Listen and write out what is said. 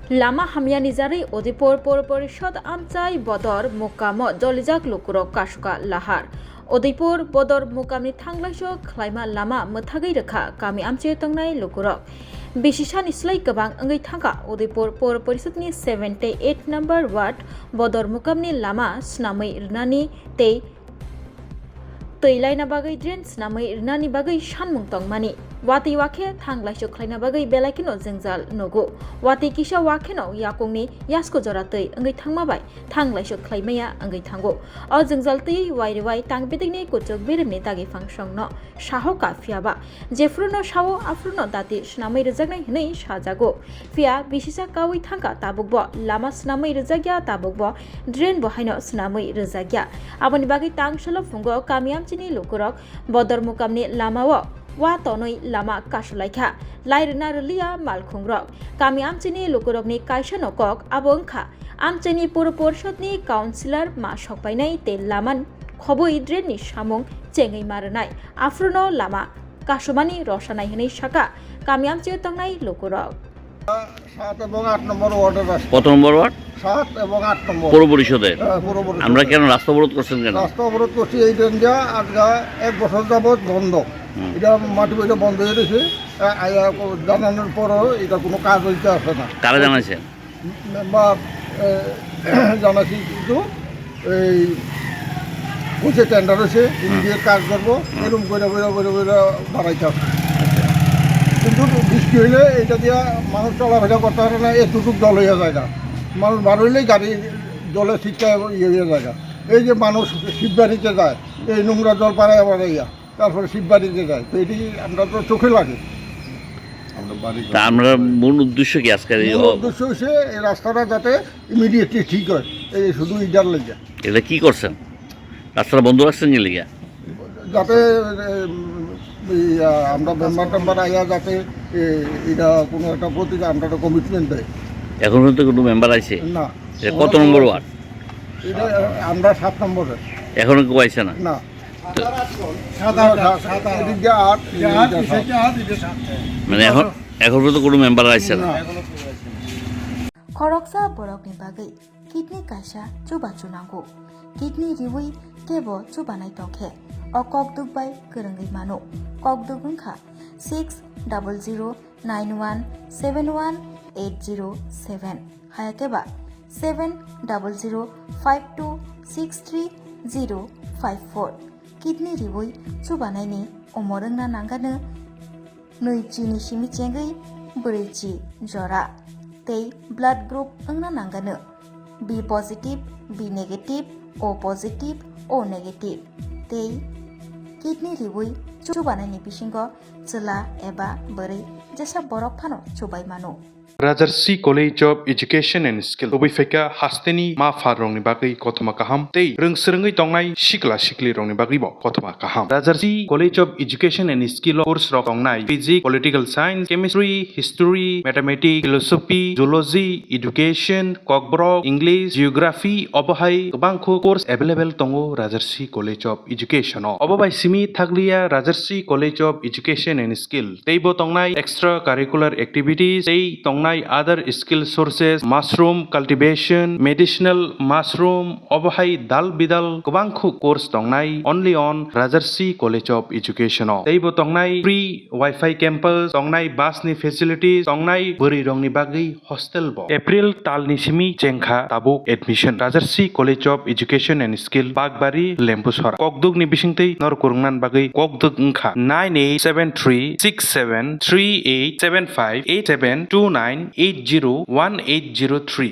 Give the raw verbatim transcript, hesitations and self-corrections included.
Lama hamyani jarwi Udaipur Puro Porishod amchai Bodor Mukamo jolijak lukurok kasuka lahar. Udaipur Bodor Mukamni thanglaisok khlaima lama mwthagwi rwkha kami amchaio tongnai lukurok. Bisisani slai kwbang wngwi thangkha Udaipur Puro Porishodni seventy eight number ward Bodor Mukamni lama swnamwi rwnani tei twi laina bagwi drain swnamwi rwnani bagwi sanmung tongmani. Watwi wakhe thang laisok khlaina bagwi belai kheno jwngjal nugo. Watwi kisa wakheno yakungni yasko jora twi wngwi thangma bai thang laisok khlaimaya wngwi thango. O jwngjal twi wairwai tang bedekni kuchuk beremni dagi phangsongno saho ka phiya ba. Jephuruno sao aphuruno dati swnamwi rwjaknai hwnwi sajago. Phiya bisisa kaui thangkha tabukbo lama swnamwi rwjakya, tabukbo drain bo haino swnamwi rwjakya. Aboni bagwi tang salo phungo kami amchini lukurok Bodor Mukamni lamao wa tonwi lama kasulaikha. Lai rwna rwliya malkhungrok. Kami amchini lukurokni kaisano kok abo wngkha amchini Puro Porishodni councillor ma sokpainai tei lama khobwi drainni samung chengwi ma rwnai. Aphuruno lama kasumani rosanai hwnwi saka kami amchio tongnai lukurok. সাত এবং আট নম্বর ওয়ার্ডের রাস্তা। কত নম্বর ওয়ার্ড? সাত এবং আট নম্বর। পৌর পরিষদের? হ্যাঁ, পৌর পরিষদের। আমরা কেন রাস্তা অবরোধ করছেন কেন? রাস্তা অবরোধ করছি এই ট্রেনটা আজকে এক বছর যাবত বন্ধ। হুম। এটা মাটি বইটা বন্ধ হয়ে রয়েছে। আ-, আয়া জানানোর পরও এটা কোনো কাজ হইতে আসে না। কারা জানাইছেন? মেম্বার, এ, জানাইছি কিন্তু এই কইছে টেন্ডার হয়েছে, ইমিডিয়েট কাজ করবো, হুম। এরকম করে, করে, করে, করে বাড়াইতে হবে। কিন্তু বৃষ্টি হইলে এটা দিয়া মানুষ চলাফেরা করতে পারে না, এতটুকু জল হইয়া যায় না। মানুষ বার হইলেই গাড়ি জলে ছিটকায় ইয়ে হইয়া যায় না। এই যে মানুষ শিববাড়িতে যায়, এই নোংরা জল পাড়ায় বাড়াইয়া, তারপরে শিববাড়িতে যায়, তো এটি আমরা তো চোখে লাগে। আমরা বাড়ি তা আমরা মূল উদ্দেশ্য কি আজকের এই মূল অ- উদ্দেশ্য হচ্ছে এই রাস্তাটা যাতে ইমিডিয়েটলি ঠিক হয়, এই শুধু ইটার লেগে। এটা কি করছেন? রাস্তাটা বন্ধ রাখছেন কি লেগে? যাতে, এ, এই, আ, আমরা মেম্বার টেম্বার আইয়া যাতে, এ, এটা কোনো একটা প্রতি আমরা একটা কমিটমেন্ট দেয়। এখন পর্যন্ত কোনো মেম্বার আইছে? না। এটা কত নম্বর ওয়ার্ড? এটা আমরা সাত নম্বরে। এখনো কেউ আইছে না? না। সাত, আট, সাত, আট। এদিক দিয়ে আট, এটা এদিক আট, দিয়ে সাত। এটা আট, এটা সাত। মানে এখন, এখন পর্যন্ত কোনো মেম্বার আইছে না? না। Khoroksa borokni bagwi kidney kaisa chubachu nango. Kidney riwi kebo chubanai tongkhe o kokduk bai kwrwngwi mano. Kokduk wngkha six double zero nine one seven one eight zero seven, hayakhe ba seven double zero five two six three zero five four. Kidney riwi chubanaini umor wngna nangano nwi chini simi chengwi bwrwi chi jora tei blood group wngna nangano B positive, B negative, O positive, O negative tei kidney riwi chubanaini bisingo chwla eba bwrwi jesa borok phano chubai mano. Rajarsi College of Education and Skill, tubui phaikha hasteni ma pha rokni bagwi kothoma kaham tei rwng swrwngwi tongnai sikla sikli rokni bagwi bo kothoma kaham. Rajarsi College of Education and Skill o course rok tongnai physics, political science, chemistry, history, mathematics, philosophy, zoology, education, kokborok, English, geography, obo hai kwbangkho course available tongo Rajarsi College of Education o. Obo bai simi thakliya Rajarsi College of Education and Skill, teibo tongnai extra curricular activities, tei tongnai other skill sources, mushroom cultivation, medicinal mushroom, obo hai dal bidal kwbangkho course tongnai only on Rajarsi College of Education o. Teibo tongnai free Wi-Fi campus, tongnai bus ni facilities, tongnai bwrwi rokni bagwi hostel bo. April talni simi chengkha tabuk admission. Rajarsi College of Education and Skill, Bakbari, Lembusora. Kokdukni bisingtwi norok kwrwngna bagwi kokduk wngkha nine eight seven three six seven three eight seven five eight seven two nine eight zero one eight zero three.